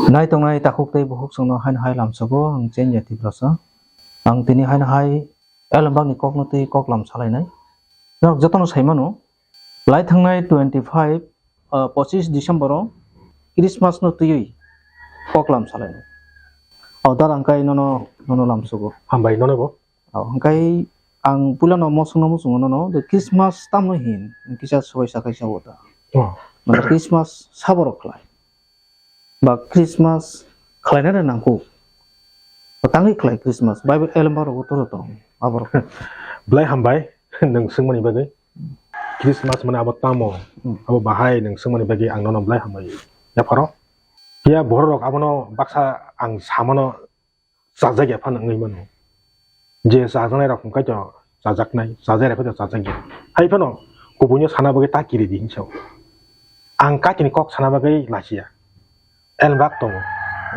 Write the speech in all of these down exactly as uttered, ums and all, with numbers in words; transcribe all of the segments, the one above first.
Nai tongnai takhuk tei bukhuk chwngno haino hai lamsogo, ang Chenya Tiprasa. Ang tini haino hai elembakni kokno twi kok lam salainai. Norok jotono saimano, lai thangnai twenty five, ah, pochis December o Christmas no twiwi kok lam salainai. O dal ang kai nono, nono lamsogo. Hambai nono bo. O, hwnkhe ang puilano mosongno muchungo nono, the Christmas tamno hin, kisa sobai sakai sabo ta. Oh. Mane Christmas saborok khlai. Ba Christmas khlainani nangkuk. Ba tangwi khlai Christmas. Bible elembakrogo toro tong, aborok. Belai hambai, nwng swngmani bagwi. Christmas mane abo tamo? Hmm. Abo bahai nwng swngmani bagwi ang nono belai hambai. Yapharo. Phiya bororok abono baksa ang samano chajak ya phano wngwi mano. Je chajaknai rok hwnkhe to chajaknai, chajak ya khe to chajak ya. Hai phano kubuino sana bagwi ta kiri di hinwi sao. Ang kakini kok sana bagwi lachia. Elembak tongo.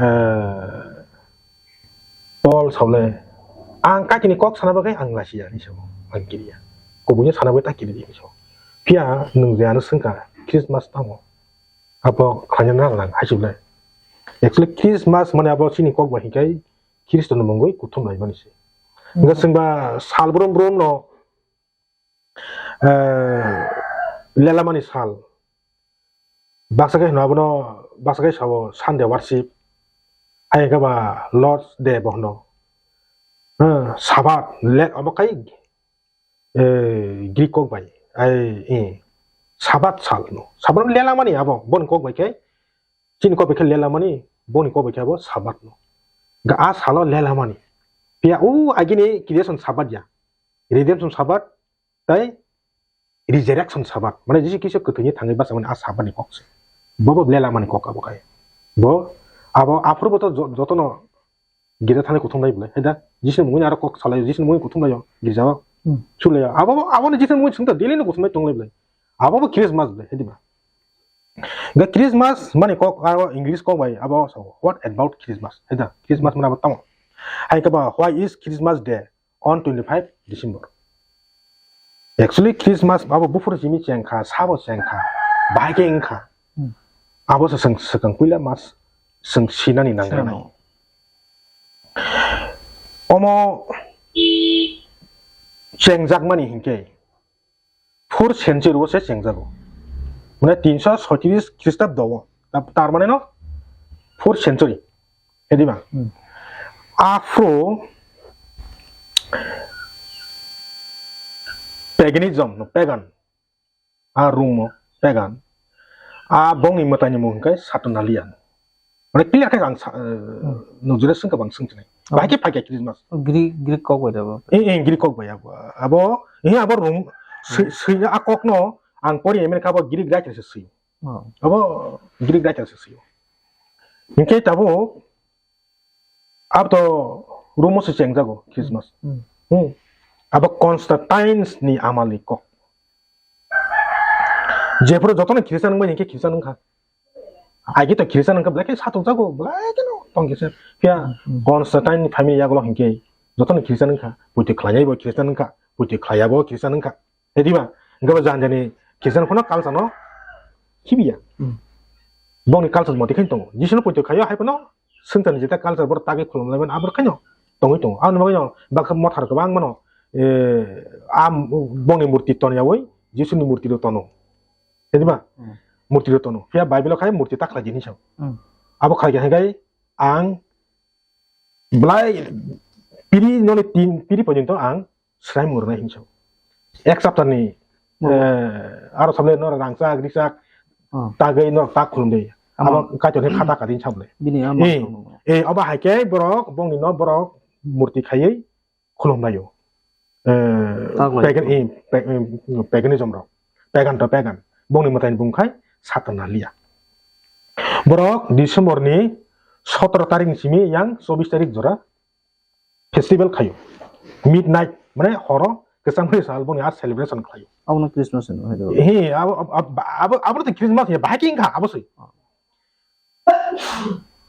Eh, Paul saule, ang kakini kok sana bagwi ang lachia hinwi sao. Ang kiriya. Kubuino sana bagwi ta kiri di hinwi sao. Phiya nwng je ano swngkha, Christmas tamo? Abo khlaina nang nang hai se belai. Actually, Christmas mane abo chini kok bai hinkhai Khristo ni mungwi kuthum laimani se. Hmm. Hwnkhe chwngba sal brum brum no, eh, lelamani sal. Baksa khe hino abono, baksa khe sabo Sunday worship. Hai khe ba Lord's Day bo hino. Hmm, Sabbath, le, abo kai eh, Greek kok bai, ai, eh, Sabat sal no. Sabat no lelamani abo, boni kok bai khe, chini kok bai khe lelamani, boni kok bai khe abo Sabat no. Ga a salo lelamani. Phiya o agini creation Sabat ya. Redemption Sabat, tai resurrection Sabat. Mane Jisu Khristo kwthwini thangwi bachamani a Sabat ni kok se. Bo bo lelamani kok abo kai. Bo abo aphuru bo to jo-, jotono girja thani kuthum lai belai. Hai da, Jisuni mungwi aro kok salai, Jisuni mungwi kuthum lai o, girja o. Hmm. Sulai o. Abo, abo ni Jisuni mungwi sungta daily no kuthum lai tong lai belai. Abo bo Christmas belai, hai di ba. Ga Christmas mani kok, aro English kok bai, abo so, what about Christmas? Hai da, Christmas mane abo tamo. Hai ka ba, why is Christmas Day on twenty five December? Actually, Christmas abo buphuru simi chengkha, sabo chengkha, bahai khe wngkha. Hmm. Abo se chwng swkang puila mas chwng sinani nangkha nai. Sinani. Omo chengjakmani hinkhe fourth century o se chengjago. Mane tinso soitris Christabdo o. Ta-, tar mane no fourth century. Ediba. Hmm. Aphro paganism, no, pagan. A Rome o pagan. A bongni mwtaini mung hwnkhe Saturnalia. Mane clear khe ang sa-, eh, hmm, nukjagwi swngkha bang swngchinai. Oh. Bahai khe phaikha Christmas. Greek, Greek kok bai da bo. Eh, eh, Greek kok bai abo. Abo, eh, abo Rome, swi-, hmm, swi-, a kokno ang pori emani kha abo Greek writer se swi. Oh. Abo Greek writer se swi. Hinkhe tabuk abo to Rome o se chengjago Christmas. Hmm. Hmm. Abo Constantine ni amal ni kok. Jephuru jotono Christian wngmani hinkhe Christian wngkha. Agi to Christian wngkha, belai khe satok jago, belai kheno tong kisa. Phiya, hmm, hmm, Constantine ni family yagulo hinkhe jotono Christian wngkha. Puitwi khlainai bo Christian wngkha, puitwi khlaiya bo Christian wngkha. Ediba, hwnkhe bo jani jani Christian phano culture no khibiya. Hmm. Bongni culture mothe khe tongo. Jisuni puitwi khaio hai phano swngcharni jeta culture borok tagwi khulumlaimani aboni khaino tongwi tongo. Aboni bagwino baksa mothar kwbang mano, eh, a bongni murti tonyawi Jisuni murti rok tono. Ediba? Hmm. Murti rok tono. Phiya Bible o khai murti ta khlai di hinwi sao. Hmm. Abo khlai khe hai ang belai piri noni tin piri porjonto ang srai mung rwnai hinwi sao. Ek sapta ni, hmm, eh, aro sable nor rangchak, richak, hmm, tagwi nor tak khulum de. Ama. Abo kaitor khe khata kadi sao le. Bini ama. Eh, eh, abo hai khe borok, bongni no borok murti khaiwi khulum lai o. Eh, tak lai pagan, o. Eh, pa-, eh, paganism rok. Pagan to pagan. Bongni mwtai ni bung khai Saturnalia. Borok December ni sotoro tarik ni simi yang chobbish tarik jora festival khaio. Midnight, mane horo kwchangmani sal boni a celebration khlaio. Abono Christmas hino, hai do. He, abo, abo, abo, abo, abo to Christmas ya, bahai khe wngkha, abo se.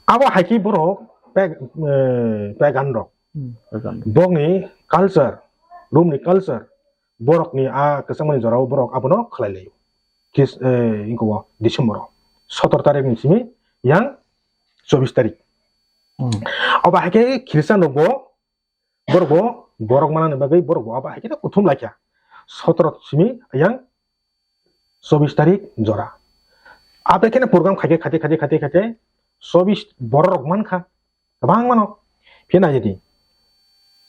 Abo hai khe borok pag-, eh, pagan rok. Hmm, pagan. Bokni culture, Rome ni culture, borokni a kwchangmani jorao borok abono khlai laio. Chris-, eh, ingko December o. Sotor tarik ni simi yang chobbish tarik. Hmm. Obo hai khe Christian rok bo, borok bo, borok manani bagwi borok bo abo hai khe kuthum lai kha. Sotoro simi yang chobbish tarik jora. Abo khe program khai khe, khai khe, khai khe, khai khe, khai khe chobbish borok rok man kha. Kwbang mano. Phiya nai di.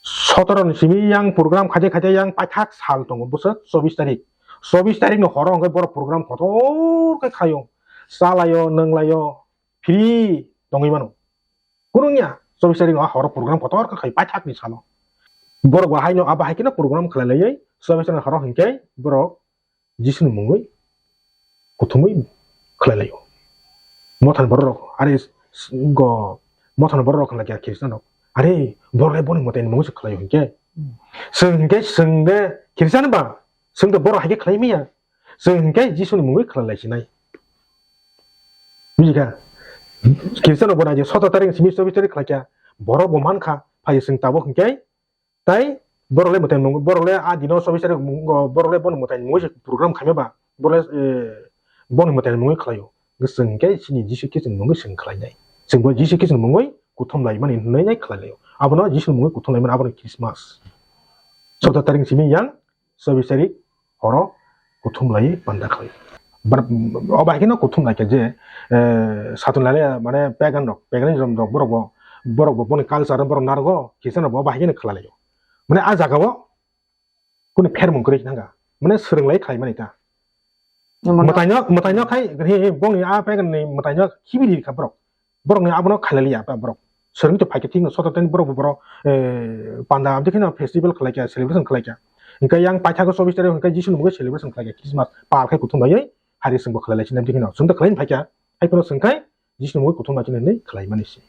Sotoro ni simi yang program khaide khaide yang paithak sal tongo bwswk chobbish tarik. Chobbish tarik ni horo hwnkhe borok program kotor khe khlaio. Chalaio, nwnglaio, free tongwi mano. Kunu wngya, chobbish tarik ni horo program kotor khe khlai paithak ni salo. Borok bo haino abo hai kheno program khlai laiwi chobbish tarik ni horo hwnkhe borok Jisuni mungwi kuthumwi khlai laio. Mothani borok rok, are s-, go, mothani borok rok khlai kha Christian rok. Are borok le boni mwtai ni mungwi se khlaio hinkhe. Chwng hinkhe chwng de Christian ba, chwng de borok hai khe khlai maya. Chwng hinkhe Jisuni mungwi khlai lai sinai. Bujikha? Christian rok bo nai je sotor tarik simi chobbish tarik khlai kha. Borok bo man kha, phai chwng tabuk hinkhe Tai borok le mwtai mung, borok le a dino chobbish tarik mung, borok le bono mwtai mungwi se program khaima ba, borok le, eh, bono mwtai mungwi khlaio. Chwng khe chini Jisu Khristoni mungwi chwng khlainai. Chwng bo Jisu Khristoni mungwi kuthum laimani hwnwi nai khlai laio. Abono Jisuni mungwi kuthum laimani abono Christmas. Sotor tarik simi yang chobbish tarik horo kuthum lai panda khlai. Bar-, obo hai kheno kuthum lai khe je, eh, satung lai le, mane pagan rok, paganism rok, borok bo, borok bo boni culture borok narwgo, Christian rok bo obo hai kheno khlai laio. Mane a jaga o kunu phermung kwrwi nang kha. Mane swrwng lai khlai mani ta. Mwtai no, mwtai no khai, he, he, bongni a pagan ni mwtai no khibi ri kha borok. Borok ni abono khalai liya ba borok. Swrwng to phaikhe thik no sotor tani borok bo borok, eh, panda abdi kheno festival khlai kha, celebration khlai kha. Hinkhe yang paithago chobbish tarik hinkhe Jisu ni mungwi celebration khlai kha, Christmas pal khai kuthum bai hari swng bo khlai lai sinai abdi kheno. Swng to khlai phai kha, hai phano swng khai Jisu ni mungwi kuthum bai sinai khlai mani se.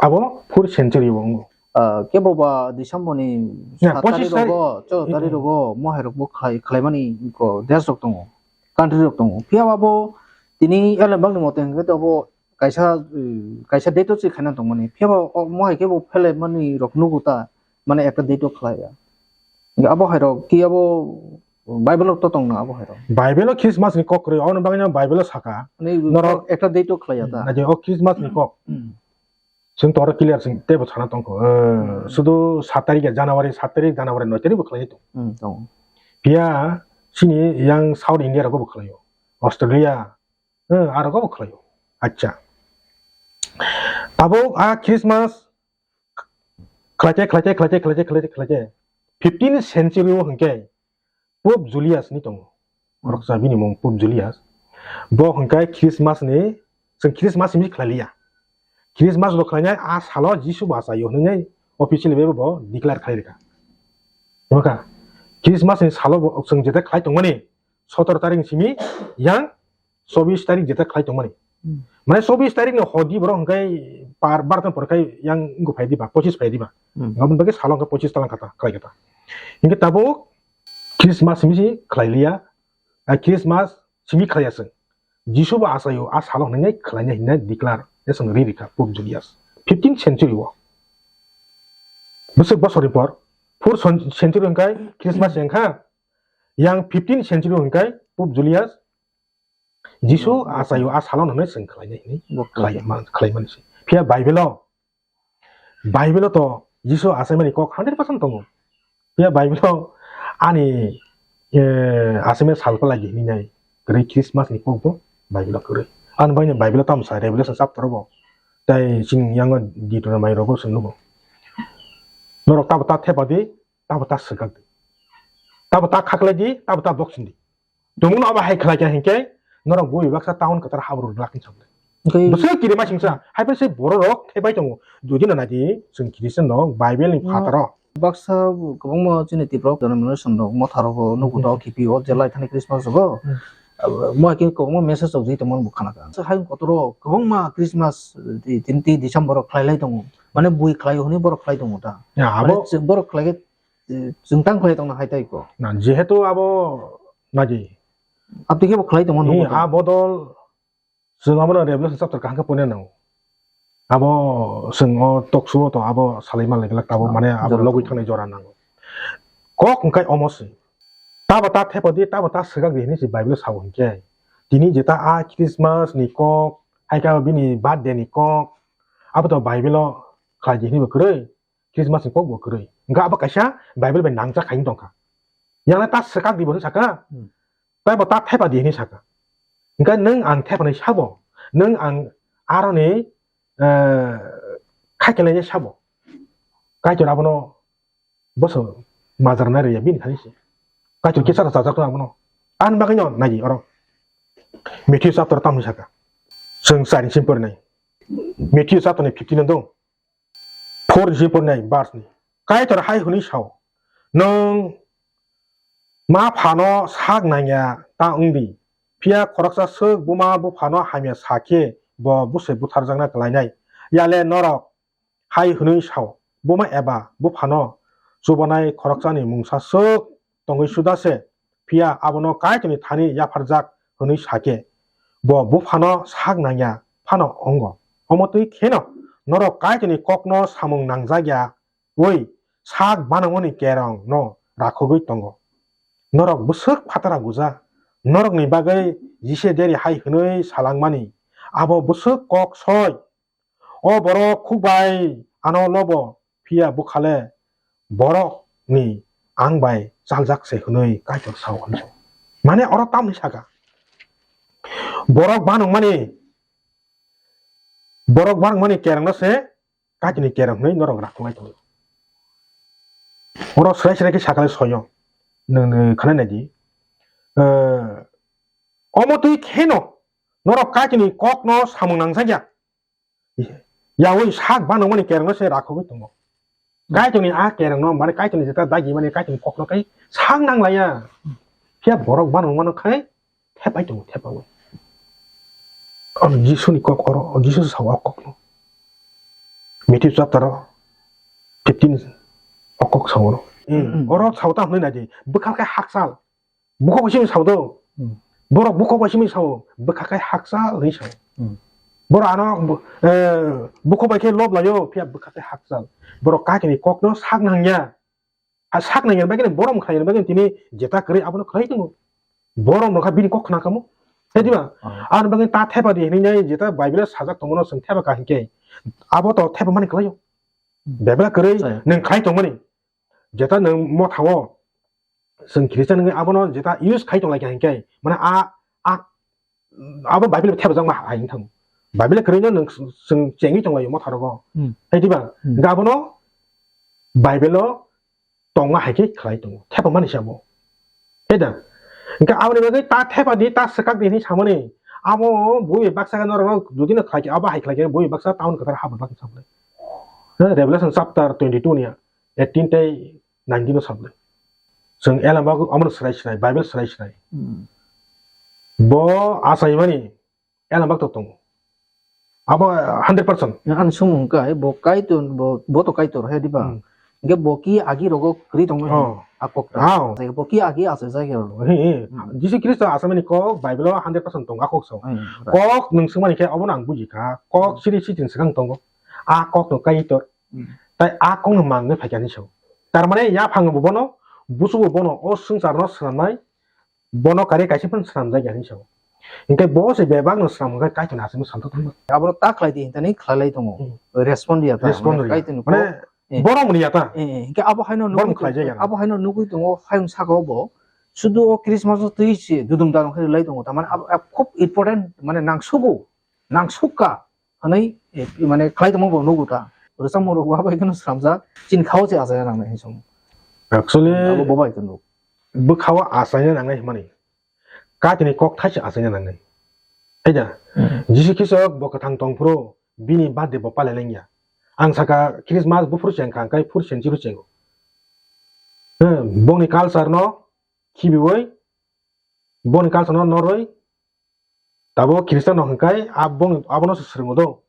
Abo fourth century o wngo. Ah, kebo ba December ni Ya, sat pochistar tarik rogo, choudo tarik rogo, mohai rok bo khlai, khlai mani ko desh rok tongo, country rok tongo. Phiya ba bo tini elembak ni mote hinkhe to bo kaisa, eh, kaisa date o se khaina tongmani. Phiya ba o mohai khe bo phelaimani rok nugo ta, mane ekta date o khlai ya. Abo hai rok ki abo Bible rok to tong na abo hai rok. Bible o Christmas ni kok kwrwi, ono bagwi no Bible o saka. Mane norok ekta date o khlai ya ta. Naidi o Christmas ni kok. Hmm. Chwng to oro clear chwng teibo sana tongkho. Eh, Hmm. Sudu sat tarik ya January, sat tarik January noi tarik bo khlai tong. Hmm, tong. Phiya chini yang South India rogo bo khlaio. Australia, eh, aro go khlaio. Acha. Tabuk a Christmas khlaite, khlaite, khlaite, khlaite, khlaite, khlaite. Fifteenth century o hinkhe Pope Julius ni tongo. Borok cha bini mung Pope Julius. Bo hinkhe Christmas ni, chwng Christmas ni khlai liya. Christmas bo khlainai a salo Jisu bo achaio hwnwi officially bo declare khlai rikha. Wngkha Christmas ni salo bo chwng jeta khlai tongmani sotor tarik ni simi yang chobbish tarik jeta khlai tongmani. Hmm. Mane chobbish tarik ni hodi borok hwnkhe par barta por khai yang wngkha phai diba, pochis phai diba. Hmm. Aboni bagwi salo hwnkhe pochis talang kata, khlai kata. Hinkhe tabuk Christmas simi si khlai liya, a Christmas simi khlai ya chwng. Jisu bo achaio, a salo hwnwi khlainai hinwi declare, e chwng ri rikha Pope Julius. Fifteenth century o. Bwswk bosor ni por, fourth cen-, century hwnkhe Christmas wngkha, yang fifteenth century hwnkhe Pope Julius Jisu Hmm. achaio a salo hwnwi chwng khlainai hinwi Bo khlai khlai. man, khlai man se. Phiya Bible o, Bible o to Jisu achaimani kok hundred percent tongo. Phiya Bible o ani, eh, achaimani sal palai di hinwi nai kwrwi Christmas ni kok bo Bible o kwrwi. Ani bai ni Bible o tamo sa Revelation chapter o bo. Tai chini yango Deuteronomy rogo se nugo. Norok tabo ta thepa di, tabo ta swkak di. Tabo ta khaklai di, tabo ta boxing di. Tumungno abo hai khlai kha hinkhe norok bui baksa town kwchar habru glak hinwi samde. Oke. Bwswk kiri ma singsa, hai phai se borok rok thepai tongo. Jodi no nai di, chwng Christian rok Bible ni Hmm. phataro. Baksa kwbangma chini Tipra rok denomination rok motha rok nugo Hmm. to khipi o jelai thani Christmas rogo. Hmm. Abo mo hai khe kwbangma message rok jai tongmani bo khana kha. Hai kotor o kwbangma Christmas di, tin, tin December o khlai lai tongo. Mane bui khlai hwnwi borok khlai tongo ta. Ya, Mane abo chwng borok khlai khe, eh, chwng tang khlai tongna hai tai ko. Na, jehetu abo nai di. Abtwi khe bo khlai tongma Ni nugo ta. A bodol Chwng abono Revelation chapter kaham khe poina nango. Abo chwng o talk show o to abo salai manlai glak tabuk, Ah, mane abo jora logwi tong. Thangnai jora nango. Kok hwnkhe omo se. Tabo ta thepa di, tabo ta swkak di hinwi se Bible o sao hinkhe. Tini jeta a Christmas ni kok, hai khe bini birthday ni kok, Abo to Bible o khlai di hinwi bo kwrwi, Christmas ni kok bo kwrwi. Hwnkhe abo kaisa Bible bai nangjak hai wng tongkha. Yang le ta swkak di bo hinwi saka, Hmm. tei bo ta thepa di hinwi saka. Hwnkhe nwng ang thepanai sabo, nwng ang aroni, eh, khaikelainai sabo. Kaitor abono boso majra nai rwya bini thani se. Kaitor kisa rw chajak tong abono. Ani bagwi no nai di oro. Matthew chapter tam hinwi saka. Chwng chari sim porinai. Matthew chapter ni fifteen no dong. Four sim porinai verse ni. Kaitor hai hwnwi sao. Nwng ma phano sak nangya ta wng di. Phiya khoroksa swk buma buphano hamya sa khe bo bwsai butharjakna kwlainai. Yale norok hai hwnwi sao, buma eba buphano chubanai khoroksani mungsa swk tongwi suda se, phiya abono Kaitorni thani yapharjak hwnwi sa khe, bo buphano sak nangya phano wngo. Omo twi kheno norok Kaitorni kokno samung nangjak ya wi sak banangmani kerongno rakhogwi tongo. Norok bwswk phatara guja, norokni bagwi jise deri hai hwnwi salangmani, abo bwswk kok soi. O borok khukbai ano lobo, phiya bwkhale borokni ang bai chaljak se hwnwi Kaitor sao hwnwi. Mane oro tamni saka. Borok banwngmani, borok banwngmani kerongno se Kaitorni kerong hwnwi norok rakhwlai tongo. Oro swrai swrai khe sakale soyo. Nwng, nwng khanai nai di. Eh, omo twi kheno norok Kaitorni kokno samung nangjakya. Yaui sak banwngmani kerongno se rakhogwi tongo. Kaitorni a kerongno, mane Kaitorni jeta dagi mani Kaitorni kokno kai sak nanglaiya. Phiya borok banwngmano khai thepai tongo, thepaui. Oro Jisuni kok oro, o Jisu sao o kokno. Matthew chapter fifteen o kok sao oro. Hmm. Oro sao ta hwnwi nai di, bwkha khe hakchal. Bukhuk bai simi sao do. Hmm. Borok bukhuk bai simi sao, bwkha khe hakchal hwnwi sao. Hmm. Borok ano bu-, eh, bukhuk bai khe lob laio, phiya bwkha khe hakchal. Borok Kaitorni kokno sak nangya. A sak nangya bagwi borok khlai bagwi tini jeta kwrwi abono khlai tongo. Borok nokha bini kok khna kamo. He diba? Hmm. Ano bagwi ta thepa di hinwi nai jeta Bible sajak tongmano chwng thepa ka hinkhe. Abo to thepa mani khlaio. Bible kwrwi Chaya. Nwng khlai tongmani. Jeta nwng motha o chwng Christian wngwi abono jeta use khai tonglaikha hinkhe, mane a, a, abo Bible thepajak ma hai wng thango. Bible kwrwino nwng chwng chengwi tonglaio motha rogo. Hmm. Hai diba? Hmm. Hwnkhe abono Bible o tongma hai khe khlai tongo. Thepamani se abo. Hai da? Hwnkhe aboni bagwi ta thepa di, ta swkak di hinwi samani. Abo bui baksa khe norokno jodi no khlai khe, abo hai khlai khe bui baksa town kwthar habo baksa samani. Revelation chapter twenty-two ni eighteen tei nineteen o sablai. Chwng Elam bagwi omono swrai swrai, Bible swrai swrai. Hmm. Bo achaimani Elam bak to tongo. Abo hundred percent. Ang sung wngkha, bo Kaitor, bo, bo to Kaitor, he diba? Hmm. Hingke bo ki agi rogo kwrwi tongo Oh. a kok ta. Oh. Bo ki agi achaijak ya ro. He, he. Hmm. Jisu Khristo achaimani kok Bible o hundred percent tongo, a kok sao. Hmm, right. Kok nwng swngmani khe obono ang buji kha. Kok Hmm. siri sitini swkang tongo. A kok no Kaitor. Hmm. Tai a kok no mangwi phaikha hinwi sao. Tar mane yaphang bo bono, busu bo bono, o swngchar no swnamnai, bono kari kaisa phano swnamjak ya hinwi sao. Hinkhe bo se bebak no swnam hwnkhe Kaitor ni aswk no santo thangma. Abo ta khlai di hinthani khlai lai tongo. Hmm. Respond ya ta. Respond Mane ya. Kaitor ni Mane ko-, eh. Borom ni ya ta. Eh, eh. Hinkhe abo haino Borom nugui khlai jaya. Abo haino nugui tongo, hayung saka o bo. Sudu o Christmas o twi se dudum darung khe lai tongo. Tamani abo, abo khub important, mane nangsugo. Nangsukka. Hwnwi, eh, mane khlai tongma bo nugo ta. Rwchapmung rok bo abo hai kheno swnamjak. Chini khao se achaina nangnai hinwi song. Actually, Abo bo bai kheno. Bwkhao achaina nangnai hwnmani. Kaitorni kok thaisa achaina nangnai. Hai da? Hmm. Jisu Khristo bo kwthang tong phuru bini birthday bo palai lengya. Ang saka Christmas buphuru chengkha, hwnkhe phuru senchiro chengo. Hmm, bongni culture no khibiwi, bongni culture no norwi, tabuk Christian no hwnkhe a bongni, abono se swrwngo do.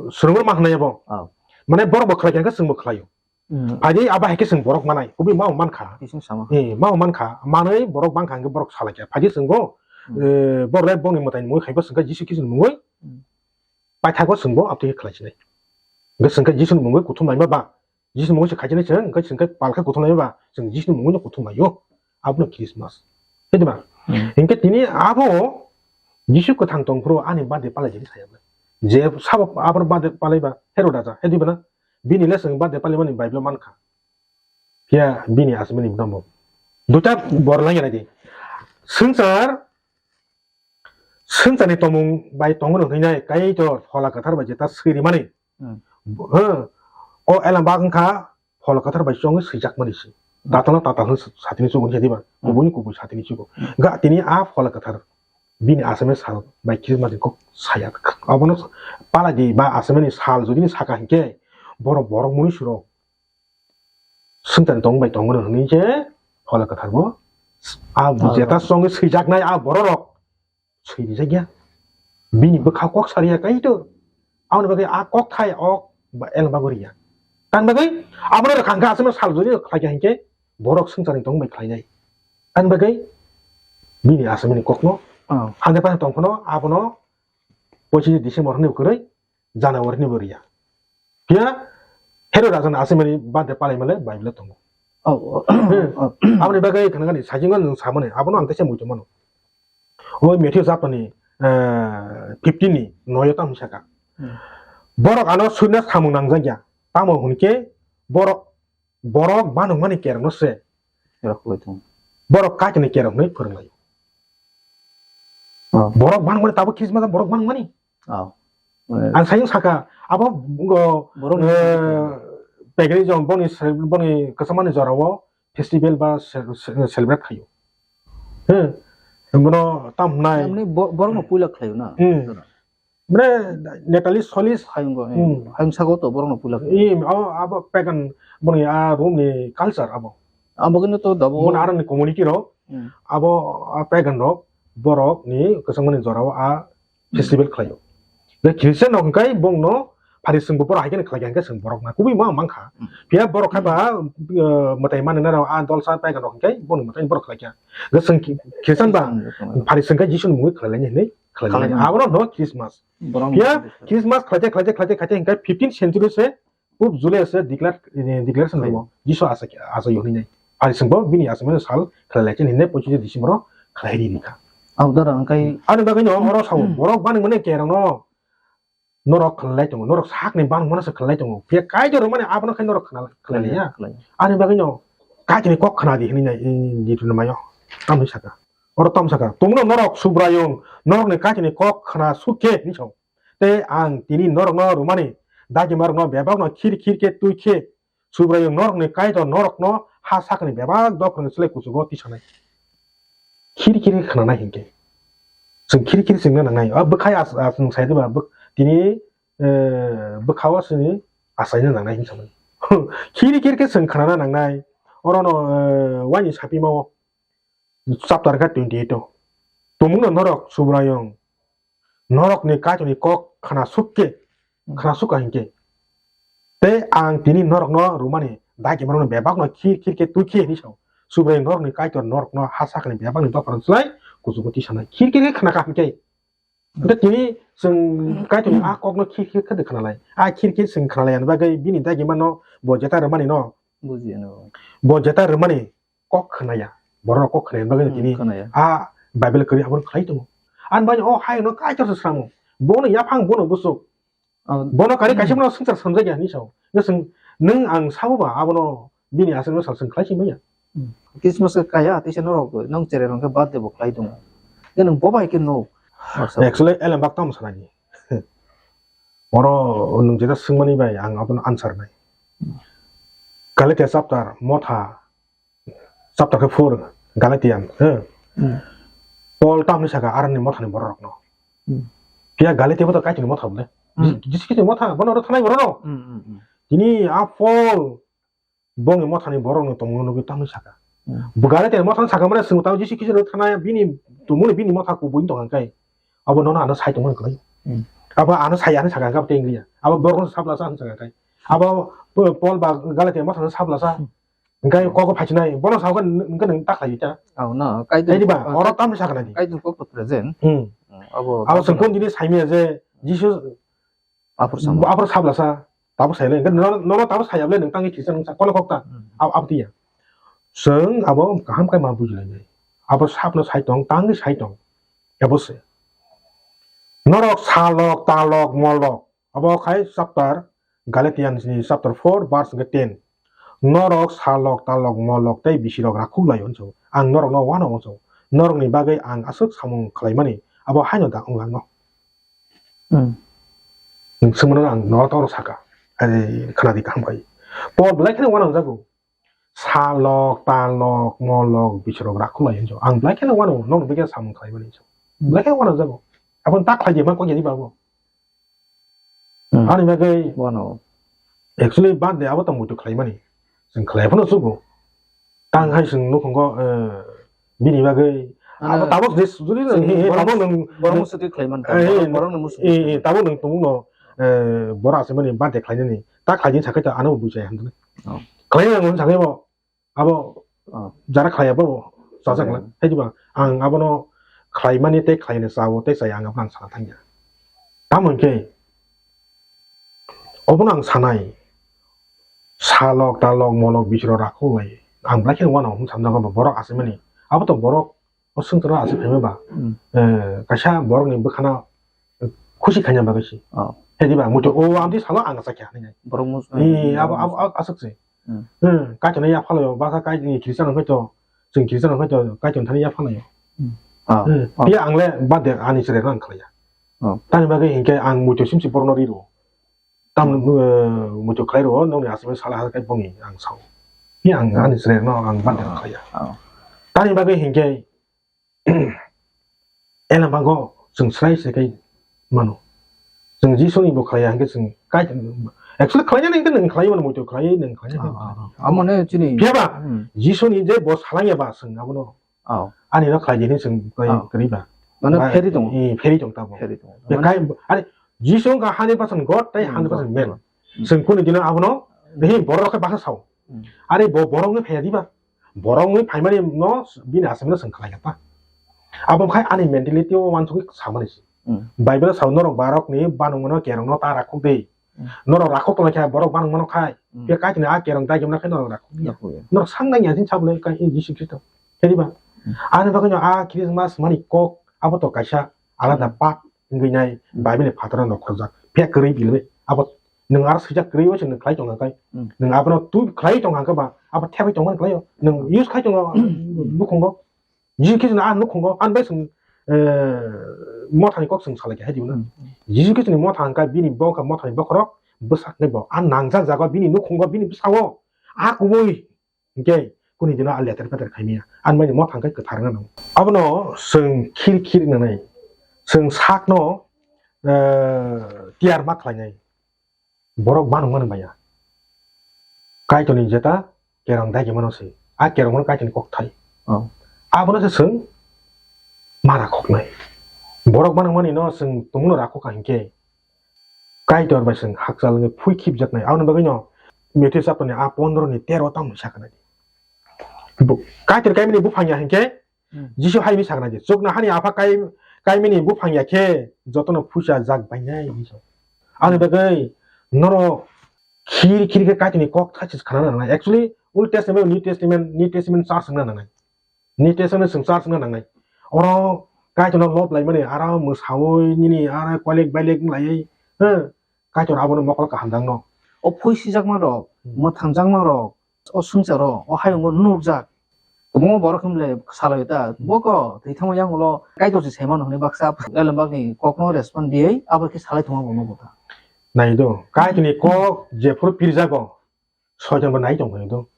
Swrwngwi ma hwnwi abo. Oh. Mane borok bo khlai kha hwnkhe chwng bo khlaio. Hmm. Phaidi abo hai khe chwng borok manai. Kubui ma mankha. Kisung sama. Eh, ma mankha. Manwi borok bangkha hwnkhe borok salai kha. Phaidi chwng bo, Hmm. eh, borok le bongni mwtai ni mungwi khai bo chwng khe Jisu Khristo ni mungwi. Hmm. Paithago chwng bo abtwi khe khlai sinai. Hwnkhe chwng khe Jisu ni mungwi kuthum laima ba. Jisu ni mungwi se khai sinai chwng, hwnkhe chwng khe pal khe kuthum laima ba. Chwng Jisu ni mungwi no kuthum laio. Abono Christmas. Hai diba? Hmm. Hwnkhe tini abo Jisu kwthang tong phuru ani birthday palai jani saya bai. Je sabo aboni birthday palaiba, Herod raja, he diba na? Bini le chwng birthday palaimani Bible mankha. Phiya bini asmani bo tamo. Duita bor lai nai di. Swngchar, swngcharni tongmung bai tongo hwnwi nai, Kaitor Phola Kwthar bai jeta swirimani. Hmm. He, o Elambak wngkha Phola Kwthar bai chongwi swijakmani se. Hmm. Tatalno tatal hwn satini chugo hwnkhe diba? Hmm. Kubuni kubui satini chugo. Hmm. Ga tini a Phola Kwthar bini asmani sal bai Christmas ni kok saya. Abono paladi ba asmani sal jodi ni saka hinkhe borok borok mui surok swngcharni tongmung bai tongo hwnwi se Phola Kwthar bo a jeta chongwi swijaknai a bororok swi rijak ya. Bini bwkha kok sariya Kaitor. Aboni bagwi a kok thai ok ba el bagwi riya. Tang bagwi abono rwkha hwnkhe aswkno sal jodi khlai kha hinkhe borok swngcharni tongmung bai khlainai. Tang bagwi bini aswkmani kokno hande pa tong phano abono pochis December hwnwi kwrwi January ni bo riya. Phiya Herod raja ni aswkmani birthday palai male Bible tongo. Oh, oh, oh. Aboni bagwi khna gani sajingo nwng samani abono ang teisa muitu mano. O Matthew chapter ni, eh, fifteen ni noyo tamo saka. Hmm. Borok ano suina samung nangjak ya. Tamo hwnke borok, borok banung mani kerong no se. Rok koi thung. Borok kaitor ni kerong ni phwrwng lai. Oh. Borok banung mani tabo Christmas borok banung mani. Oh. Ang sayung saka, abo, bo, borok ni eh, paganism, boni, boni kwchangmani jorao festival ba ce-, ce-, celebrate khaio. He, bono tam hwnai. Tamni bo-, borokno puila khlaio na? Hmm. Mane, Natalis, Solis. Hayung go, hmm. Hayung sago to borokno puila khlaio. Im, o, abo pagan, boni a Rome ni culture abo. Abo kino to dabo. Boni aroni community rok, hmm, abo, a pagan rok, borok ni kwchangmani jorao a festival khlaio. Hwnkhe Christian rok hwnkhe bongno phari chwngbo borok hai kheno khlai kha hwnkhe chwng borok na kubui ma mankha. Hmm. Phiya borok khai ba, uh, mwtai manwi nai rok a dolsa pagan rok hwnkhe bongni mwtai borok khlai kha. Hwnkhe chwng Christian ba phari chwngkhe Jisu ni mungwi khlai laini hinwi khlai laini. Abono hwno Christmas. Phiya Christmas khlaite khlaite khlaite khlaite hwnkhe fifteen century se Pope Julius se declare, eh, declaration khaio. Jisu achai, achai hwnwi nai. Phari chwngbo bini achaimani sal khlai lai chini hinwi pochis December o khlai ri rikha. Abo dara hwnkhe ani bagwi no oro sao borok bani mane kerong no norok khlai lai tongo, norok sakni bang mano se khlai lai tongo. Phiya Kaitor mane abono khai norok khlai lai ya. Ani bagwi no Kaitor ni kok khna di hinwi nai, eh, di tuni mayo. Tamni saka. Oro tam saka. Tongno norok Subraiyung norokni Kaitor ni kok khna suk khe hinwi sao. Tei ang tini norokno rwmani dagimarokno bebakno khir khir khe twi khe Subraiyung norokni Kaitor norokno ha sakni bebak dopharni slai kuchugo tisanai. Khir khir khe khnanai hinkhe. Chwng khir khir chwngna nangnai. A bwkhai as-, as-, nwng sai diba, bwk-, tini, eh, bwkhao chini achaina nangnai hinwi samani. Khir khir khe chwng khnana nangnai. Orono, eh, waini sapimao. Chapter khe twenty eight o. Tumungno norok Subraiyung norokni Kaitorni kok khna suk khe, khna suk kha hinkhe. Tei ang tini norokno rwmani dagimarokno bebakno khir khir khe twi khe hinwi sao. Subraiyung norokni Kaitor norokno ha sakni bebakni dopharno slai kuchugo tisanai. Khir khir khe khna kha hinkhe. Hwnkhe tini chwng Kaitorni a kokno khir khir khe khna lai. A khir khir chwng khna lai ani bagwi bini dagimano bo jeta rwmani no. Buji ano. Bo jeta rwmani kok khna ya. Borok kok khna ya bagwi tini khna ya. A Bible kwrwi abono khlai tongo. Ani bagwi o hai no Kaitor se sramo. Bono yaphang bono bwswk. Bono kari kaisa bono swngchar samjak ya hinwi sao. Nwng ang sabo ba abono bini aswk no sal swng khlai sing manya. Christmas khe kaya, teisa norok, nong cherai rok khe birthday bo khlai tongo. Khe nwng bo bai khe no. Actually, elem bak tamo sanani. Oro nwng jeta swngmani bai ang abono answer nai. Galatia chapter motha, chapter khe four, Galatian, he. Paul tamni saka aroni mothani bororokno. Phiya Galatia bo to Kaitorni motha bole. Jis-, Jisu Khristo motha, bono oro thanai bororok. Tini a Paul bongni mothani borokno tongmungno nugwi tamni saka. Bo Galatia mothani saka mane swng tamo Jisu Khristo thanai bini tongmungni bini motha kubui tong khe. Abo nono ano sai tongmani kwlai. Abo ano sai ano saka khe tei wngya. Abo borokno sablasa ano saka khe. Abo Paul ba Galatia mothani sablasa. Hwnkhe kok phaisinai, bono sao khe hwnkhe nwng ta khlai ta. Aw, no, Kaitor. Tei diba, oro tamni sakha nai di. Kaitor kok to present. Hmm. Abo, abo chwng kon dini saimaya je Jisu aphuru sablasa, tabuk sailai. Hwnkhe nono, nono tabuk sayablai nwng tangwi kisa nwng sa kono kok ta. Abo, abo tiya. Chwng abo kaham khe ma bujilainai. Abo sapno sai tong, tangwi sai tong. Abo se. Norok salok, talok, molok. Abo khai chapter, Galatians ni chapter four, verse hwnkhe ten. Norok salok, talok, molok tei bisirok rakhuk lai hwnso. Ang norokno uanw hwnso. Norokni bagwi ang aswk samung khlaimani abo haino da wng langno. Hmm. Nwng swngmano ang norok toro saka. Ai, khna di kaham khai. Paul belai kheno uanw jago. Salok, talok, molok, bisirok rakhuk lai hwnso. Ang belai kheno uanw, norokni bagwi samung khlaimani hwnso. Hmm. Belai kheno uanw jago. Aboni tak khlai di, ma kok ya di ba bo. Hmm. Ani bagwi Wano. Actually, birthday abo tong muitu khlaimani. Chwng khlai phano chugo. Tang hai chwng nukhungo, eh, bini bagwi. Ano, abo tabuk je sujuri na, chwng eh, eh, borok, tabuk nwng, borok nwng, musuti khlaiman, eh, eh, borok nwng musuti eh, eh, khlaiman. Tabuk nwng tongmungno, eh, borok achaimani birthday khlainani. Ta khlaijin sakhe ta ano buchai hamdani. Oh. Khlaina nang sakhe bo. Abo, ah, jara khlai abo chajak na. Hai diba, ang abono khlaimani tei khlaina chao tei chaya ang abono ang sana thangya. Tamo hwnkhe, obono ang sanai, salok, talok, molok, bisirok rakhuk lai. Ang belai kheno uanw hwn samjak abo borok achaimani. Abo to borok o swngcharo aswk khaima ba, hmm, eh, kaisa borokni bwkhano khusi khaina bagwi se. Oh. Hai diba, muitu o amtwi salo ang achakya hinwi. Borok mus-, eh, abo, abo, abo aswk se. Hmm. Hmm, Kaitorno yapha laio, bwkha Kaitorni Christian rok hai to, chwng Christian rok hai to, Kaitorni thani yapha laio. Hmm. Ah, hmm, ah. Phiya ang le birthday ani chwrai rok ang khlaiya. Ah. Tamni bagwi hinkhe ang muitu simsi borokno riro. Tam, eh, muitu khlai rwo, nokni aswk sala hai khe bongni ang sao. Phiya ang ani chwrai rokno ang birthday khlaiya. Ah. Tamni bagwi hinkhe Ela bago chwng srai se kai mano. Chwng Jisuni bo khlaiya hwnkhe chwng kai, actually khlainani hwnkhe nwng khlai mano, muitu khlai, nwng khlai. Ah, ah, ah. Amo ne chini. Phiya ba, hmm, Jisuni je bo salangya ba chwng abono. Oh. Ani no khlai di hinwi chwng khlai, oh, kwrwi ba. Mane ba, pheri tongo. Eh, pheri tong tabo. Pheri tongo. Ya mane kai, are Jisu wngkha hundred percent God tei, hmm, hundred percent man. Hmm. Chwng kuni dino abono, hmm, behi borok rok khe basa sao. Hmm. Are bo borok wngwi phaiya diba? Borok wngwi phaimani no bini aswk no chwng khlai kha ta. Abo khai ani mentality o uansugwi samani se. Hmm. Bible o sao norok borokni banwngmano kerongno ta rakhuk di. Hmm. Norok rakhuk tongkha borok banwngmano khai. Hmm. Phiya Kaitorni a kerong dai jemna khai norok rakhuk ya. Rakhuk ya. Norok sang nang ya jin sabole kai Jisu Khristo. Khe diba? Hmm. Ani bagwi no a Christmas mani kok abo to kaisa alada, hmm, part wngwi nai, hmm, Bible ni phataro no khorokjak. Phiya kwrwi bilbe. Abo nwng aro swijak kwrwi o se nwng khlai tong kha kai. Hmm. Nwng abono twi khlai tong kha ba, abo thebai tong mani khlai o. Nwng use khai tong kha, hmm, nukhungo. Jisu Khristo ni a nukhungo, ani bai chwng, eh, mothani kok chwng salai kha hai dibo na. Hmm. Jisu Khristo ni motha hwnkha bini bo wngkha mothani bokhorok bwsak nai bo. A nangjak jaga bini nukhungo, bini bwskango. A kubui Hinkhe kuni dino a leter peter khaimaya. Ani bagwi mo thangkhe kwthar wngna nango. Abono chwng khir khir wngnai. Chwng sakno, eh, tiyar ma khlainai. Borok banwngmani maya. Kaitorni jeta kerong dagi mano se. A kerong mano Kaitorni kokthai. Oh. Abono se chwng ma rakhoknai. Borok banwngmani no chwng tongmano rakhokha hinkhe Kaitor bai chwng hakchal wngwi phui khibjaknai. Aboni bagwino Matthew chapter ni a pondro ni tero tamo sakha nai. Bu-, Kaitor kaimani buphang ya hinkhe, hmm, Jisu hai hwnwi sakha nai di, "Chuknohani Apha kai-, kaimani buphang ya khe jotono phuisa jak bainai," hwnwi sa. Aboni bagwi norok khiri khiri khe Kaitorni kok thachi khna nangnai. Actually, Old Testament, New Testament, New Testament char wngna nangnai. Ni teisa no chwng church wngna nangnai. Oro Kaitorno lob laimani, aro mwsaui nini, aro kwlek bailek wng laiwi, he, Kaitor abono mokol kaham dangno. O phui sijakma rok, hmm, mwthangjakma rok, o swngcharo, o hayungo nukjak. Kwbangma borok hwnle salai ta, hmm, boko twi thangma yang ulo Kaitor se saimano hwnwi baksa elembakni kokno respond diwi abo khe salai thangma bo nugo ta. Nai do, Kaitorni kok jephuru pirjago, Soitan bo nai tong phai do.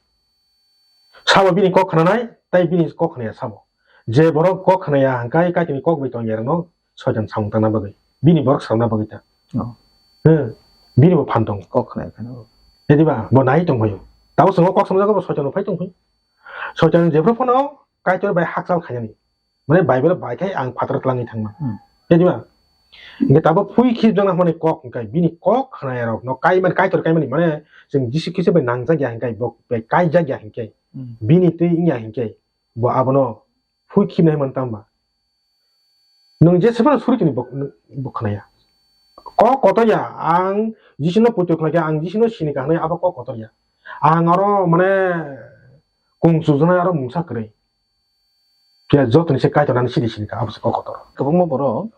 Sabo bini kok khnanai, tai bini kok khnaya sabo. Je borok kok khnaya hwnkhe Kaitorni kok bai tong yarokno Soitan samung tangna bagwi. Bini borok samna bagwi ta. Oh. He, bini bo phan tong. Kok khnaya kheno. Ediba, bo nai tong phai. Tabo chwng kok samjago bo Soitan bo phai tong phai. Soitan jephru phano Kaitor bai hakchal khainani. Mane Bible bai khai ang phataro twlangwi thangma. Hmm. Khe diba? Hingke tabo phui khibjakna hwnmani kok hingkai bini kok khnayarok no kai mani, Kaitor kai mani, mane chwng Jisu Khristo bai nangjak ya hingkai, bo bai kaijak ya hingkai, hmm, bini twi wng ya hingkai, bo abono phui khibnai hwnmani tamo ba? Nwng je sebano suri tini bo, bo khnaya. Kok kotor ya, ang Jisu no poito khlai khe, ang Jisu no sini ka hwnwi abo kok kotor ya. Ang aro mane kung chujana aro mungsa kwrwi. Phiya jotoni se Kaitor ani sidi sidi kha, abo se kok kotor. Kwbangma borok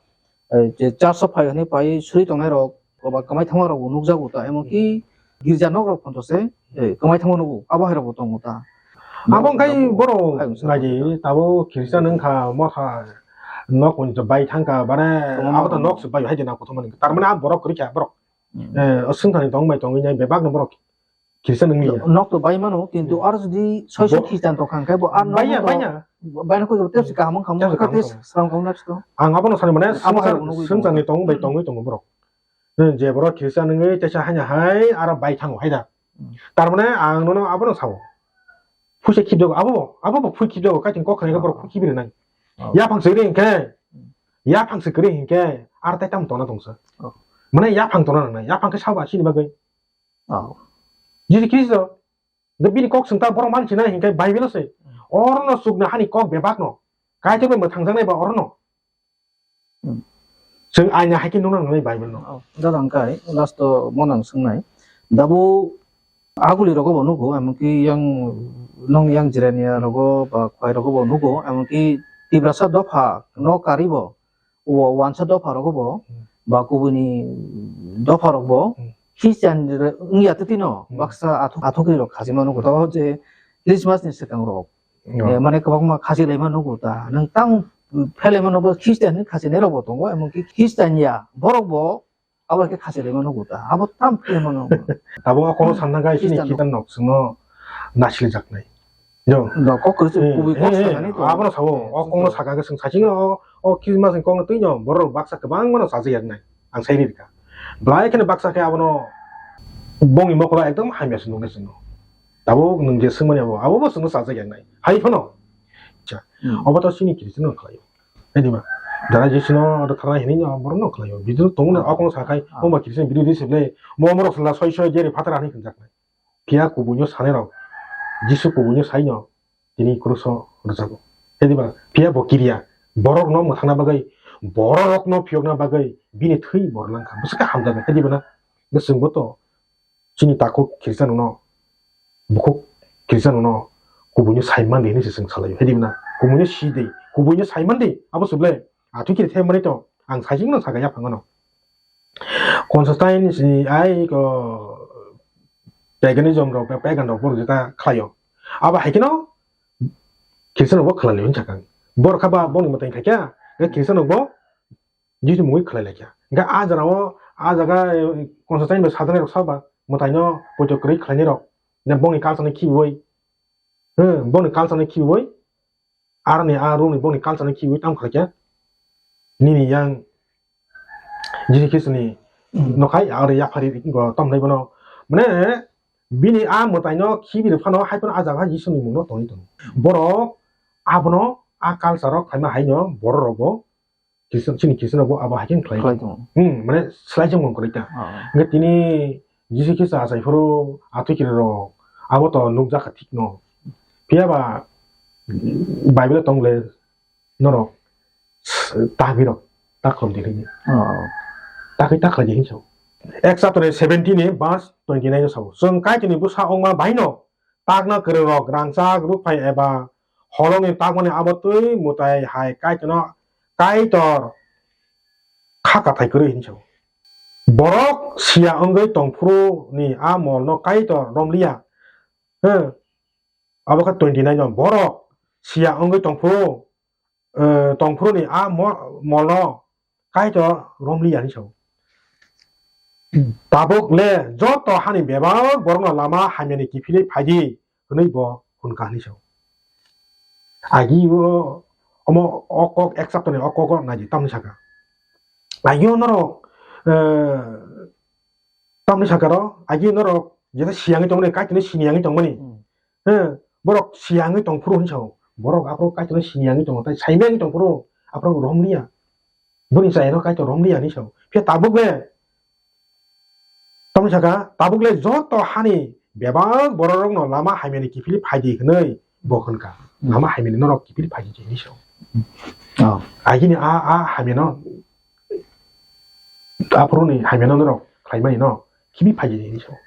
eh, je church o phai hwnwi pai suri tongnai rok, oba kwmai thangma rok bo nukjago ta, emonki girja nok rok phanto se, eh, kwmai thangma nugo, abo hai rok bo tongo ta. Abo wngkha borok hai wngkha naidi, tabuk Christian wngkha, motha nok bai thangkha, bare abo to nok se bai hai de na kothoma ni. Tar mane a borok kwrwi kha, borok. Hmm. Eh, o swngthani tong bai tongwi nai bebak no borok Christian wngya. Nok to bai mano, kintu aro jodi soiso Christian tong kha, hwnkhe bo ar nok baiya, to baiya. Baina koi tebsi kaham wngkha, tebsi kaham wngkha. Sram kaham nakhe to. Ang abono sani mane, abo hai rok nugwi tongo. Swngcharni tong bai tongwi tongo borok. Eh, je borok Christian wngwi teisa haino hai aro bai thango hai da. Hmm. Tar mane ang nono abono sao. Phuisa khibjago, abo bo, abo bo phui khibjago, kaiting kok khainai khe borok phui khibiri nai. Oh. Yaphang se ri hinkhe, yaphang se kwrwi hinkhe, ar tai tamo tongna tongsa. Oh. Mane yaphang tongna nangnai, yaphang khe sabo asini bagwi. Oh. Jisu Khristo, de bini kok swngta borok mansinai hinkhe Bible se. Hmm. Orono chukna hani kok bebakno. Kaitor bai mwthangjaknai ba orono. Hmm. Chwng aina hai khe nukna nangnai Bible no. Oh, jadang kai, last o mo nang swngnai. Dabu aguli rogo bo nugo, emonki yang, nong yang Jirania rogo ba khwai rogo bo nugo, emonki Tiprasa dopha no kari bo, wa-, wansa dopha rogo bo, Hmm. ba kubuni dopha rok bo, Hmm. Christian re-, wngya twi no, Hmm. baksa athu-, athukri rok khajima nugo. To je Christmas ni swkang rok, Oh. Eh, mane kwbangma khasi laima nugo ta. Nwng tang phelaima nugo Christian ni khasi nai rok bo tongo, emonki Christian ya borok bo abo khe khasi laima nugo ta. Abo tam phelaima nugo. Tabuk o kono sanna gai sini Christian Christian nok swngo nasilijaknai. Jo. Do kok kwrwi Eh, kubui kok eh, sanani to. Abono sabo, o kokno saka khe swng saching o, o Christmas ni kokno twi no borok baksa kwbangma no chajaknai. Ang sai ri rikha. Belai kheno baksa khe abono bongni mokolo ekdom hamya se nuknai chwngno. Tabuk nwng je swngmani abo, abo bo chwngno chajak ya nai. Hai phano. Cha. Hmm. Obo to chini Christian no khlai o. Hai di ba? Jara Jisu no oro thangna hinwi no borok no khlai o. Bidru tongo na, ah, okong sakai, ah, omo Christian bidru di se ble. Mo morok sala soi soi jeri phatara hinwi khnjak nai. Phiya kubui no sanai rok. Jisu kubui no sai no. Tini kruso rwjago. Hai di ba? Phiya bo kiriya. Borok no mwthangna bagwi, borok no phiyokna bagwi, bini thwi borok langkha. Bwswk khe hamjaknai. Hai di ba na? Bwswk bo to chini takhuk Christian no, bukhuk Christian no, kubui no sai man di hinwi se chwng salai o. Hai di na, kubui no si di, kubui no sai man di, abo se ble, athwi khe thai mani to, ang sai chwng no saka yaphang no. Constantine si ai ko paganism rok, pagan rok borok jeta khlai o. Abo hai khe no Christian rok bo khlai lai o hinwi sakha. Borok kha ba boni mwtai khai kha, Christian rok bo Jisu mungwi khlai lai kha. Hingkhe a jora o, a jaga, eh, Constantine bai sajaknai rok saba, mwtai no poito kwrwi khlainai rok. Na bongni culture no khibiwi, hmm, bongni culture no khibiwi, aroni a rung ni bongni culture no khibiwi tamo khlai kha. Nini yang Jisu Khristo ni, hmm, nokhai, aro yaphari go tamo nai bono. Mane, bini a mwtai no khibi rw phano, hai phano a jaga Jisu ni mung no tongwi tongo. Borok abono a culture o khlaima hai no borok rok bo Christian, chini Christian rok bo abo hai khe khlai. Khlai tongo. Hmm, mane slai jong kwrwi ta. Ah. Hingkhe tini Jisu Khristo achai phuru athwikiri rok abo to nukjak kha thik no. Phiya ba Bible tong le norok tagwi rok takhrom di hinwi. Ah. Tagwi takhlai di hinwi sao. Ek chapter seventeen ni verse twenty nine o sao. Chwng Kaitorni bwsa wngma bai no takna kwrwng rok rangchak rukphai eba holongni takmani abo twi mwtai hai Kaitorno Kaitor kha kathai kwrwi hinwi sao. Borok siya wngwi tongphuru ni a molno Kaitor romliya. He, abo khe twenty nine o borok siya wngwi tongphuru eh, tongphuru ni a mo-, molno Kaitor romliya hinwi sao. Tabuk le joto hani bebak borokno lama hamyani kiphilwi phaidi hwnwi bo hwn kha hinwi sao. Agi o omo o kok ek chapter ni o kok o naidi tamni saka. Agi o norok, eh, Tamni sakaro, agi norok, jeta siyangwi tongmani, Kaitorno siniyangwi tongmani. Hmm. He, borok siyangwi tongphuru hinwi sao. Borok aphuru Kaitorno siniyangwi tongo, tai saimiyangwi tongphuru, aphuru romliya. Boni chayano Kaitor romliya hinwi sao. Phiya tabuk le, tamni saka, tabuk le joto hani bebak bororokno lama hamyani kiphilwi phaidi hinwi bo hwn kha. Hmm. Lama hamyani norok kiphilwi phaidi hinwi sao. Oh. Agini a, a hamyano, Aphuru ni hamya no norok khlai mani no khibi phai di hinwi sao.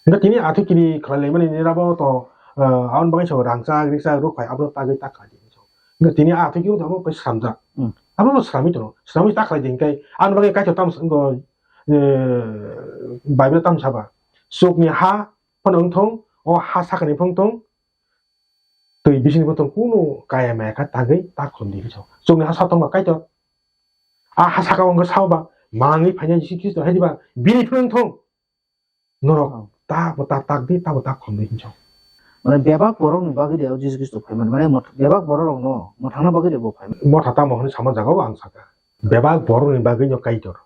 Hingkhe tini athwikiri khlai lai mani ni rabo to, ah, aboni bagwi sao rangchak rikchak ruk phai abo tagwi tak kha di hinwi sao. Hingkhe tini athwikiri tamo pai slamjak. Hmm. Abo bo srami tono, srami ta khlai ding kai. Ano bagwi Kaitor tam s-, go, eh, Bible tam saba. Chukni ha phano wng thung, o ha sakani phung thung, twi bisingni phung thung, kunu kaya maya kha tagwi ta khulum di hinwi sao. Chukni ha sa tongma Kaitor. A ha saka wngkha sao ba, mangwi phaina Jisu Khristo hai diba, bini phung wng thung. Norok Oh. ta bo ta tak di, ta bo ta khom di hinwi sao. Mane bebak borok ni bagwi de Jisu Khristo phai man. Mane mot-, bebak borok rok no mwthangna bagwi de bo phai man. Motha tamo hwnwi sama jaga o ang saka. Bebak borok ni bagwi no Kaitor.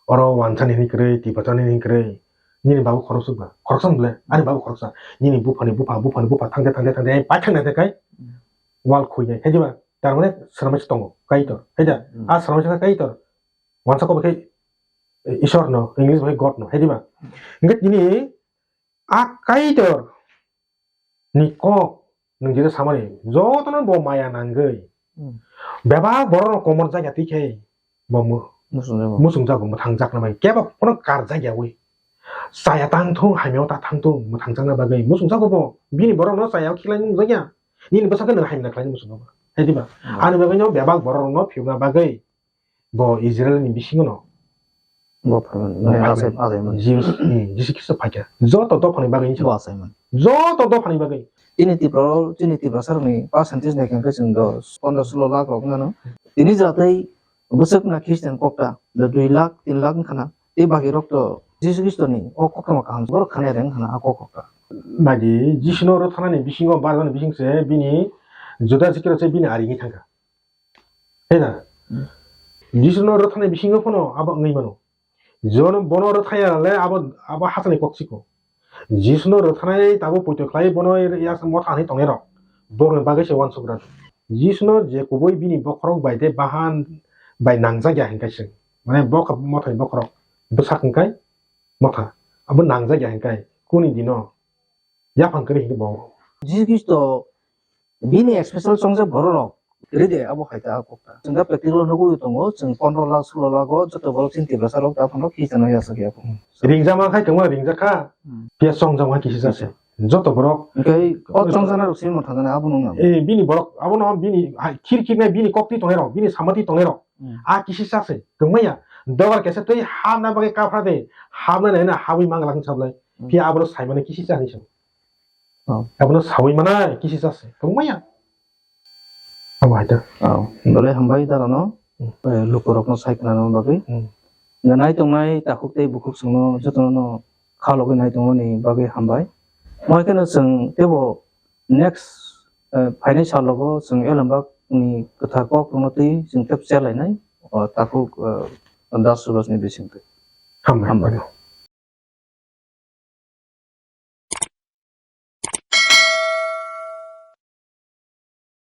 Oro wansani hwnwi kwrwi, tibachani hwnwi kwrwi. Nini babu khoroksa ba? Khoroksa hwnle, ani babu khoroksa. Nini buphani bupha, buphani bupha thangde, thangde, thangde, pai thangna de kai. Hmm. Wal khuinai. Hai diba? Tar mane swnamwi se tongo, Kaitor. Hai da? Hmm. A swnamwi se Kaitor. Wansa kok bai khe Ishwar no, English bai God no, hai diba? Hingke tini a Kaitor ni kok nwng jeto samani, jotono bo maya nangwi. Hmm. Bebak borok no komor jakya twi khe bo mu-, Muchungjago. Muchungjago, mwthangjakna bai. Kebo kono karjakya wi. Chaya tang thung, hamya ta thang thung, mwthangjakna bagwi. Muchungjago bo, bini borok no chaya o khiklai nungjakya. Nini bwsakhe nwng hamya khlai muchungjago. Hai diba? Hmm. Ani bagwi no bebak borok no phiyokna bagwi. Bo Israel ni bisingo no Bo phaiman, bo mane phaiman. Achai, achaiman. Jews, hmm, Jisu Khristo phaikha. Joto dophani bagwi hinwi Bo achaiman. Joto dophani bagwi. Chini Tripura, chini Tiprasa rokni percentage naikha khe chwng dos, pondro, sulo lakh rok wngano. Tini jatwi bwswk na Christian kokta, da dui lakh, tin lakh wngkhana. Tei bagi rok to Jisu Khristo ni o koktwma kaham borok khana reng khana a kok kokta. Naidi, Jisu no rwthanani bisingo, barjani bising se bini Judas Iskariot se bini ari wngwi thangkha. Hai na? Hmm. Jisu no rwthani bisingo phano abo wngwi mano. Jono bono rwthaya le abo, abo hachani kok chiko. Jisu no rwthanai tabo poito khlai bono ya motha hinwi tongnai rok. Borokni bagwi se uansuk rw. Jisu no je kubui bini bokhorok bai tei bahan bai nangjak ya hinkai se. Mane bokha mothani bokhorok bwsak hinkai motha. Abo nangjak ya hinkai kuni dino. Yaphang kwrwi hinwi bo. Jisu Khristo bini special chongjak borok rok kwrwi de abo hai ta kok ta. Chwng da practical nugwi tongo, chwng pondro lakh, sulo lakh o joto borok chini Tiprasa rok ta phano Khristian no yachak ya. Ringjak man khai kwbangma ringjak kha. Hmm. Phiya chongjak man kisi jase. Joto borok. Hingke o chongjak na rok simi motha jana abo nung nang. Eh, bini borok, abo no bini hai khir khir nai bini kok twi tongnai rok, bini sama twi tongnai rok. Hmm. A kisi jase, kwbangma ya. Dogar kesa twi hamna bagwi kaphra de, hamna nai na habwi manglak sablai. Hmm. Phiya abo no sai mani kisi jani se. Oh. Abono sawi mana kisi jase, kwbangma ya. Abo hai da. Oh, dole hambai dara no, Hmm. eh, lukurok no sai khna bagwi. Hmm. Nai tongnai takhuk tei bukhuk songno jotono no khalogwi nai tongmani bagwi hambai. Mo hai kheno chwng tebo next, eh, phainai salogo chwng Elambak ni kwthar kok rwno twi chwng tep chelainai, o takhuk, eh, Das Subas ni bisingtwi. Hambai. Hambai.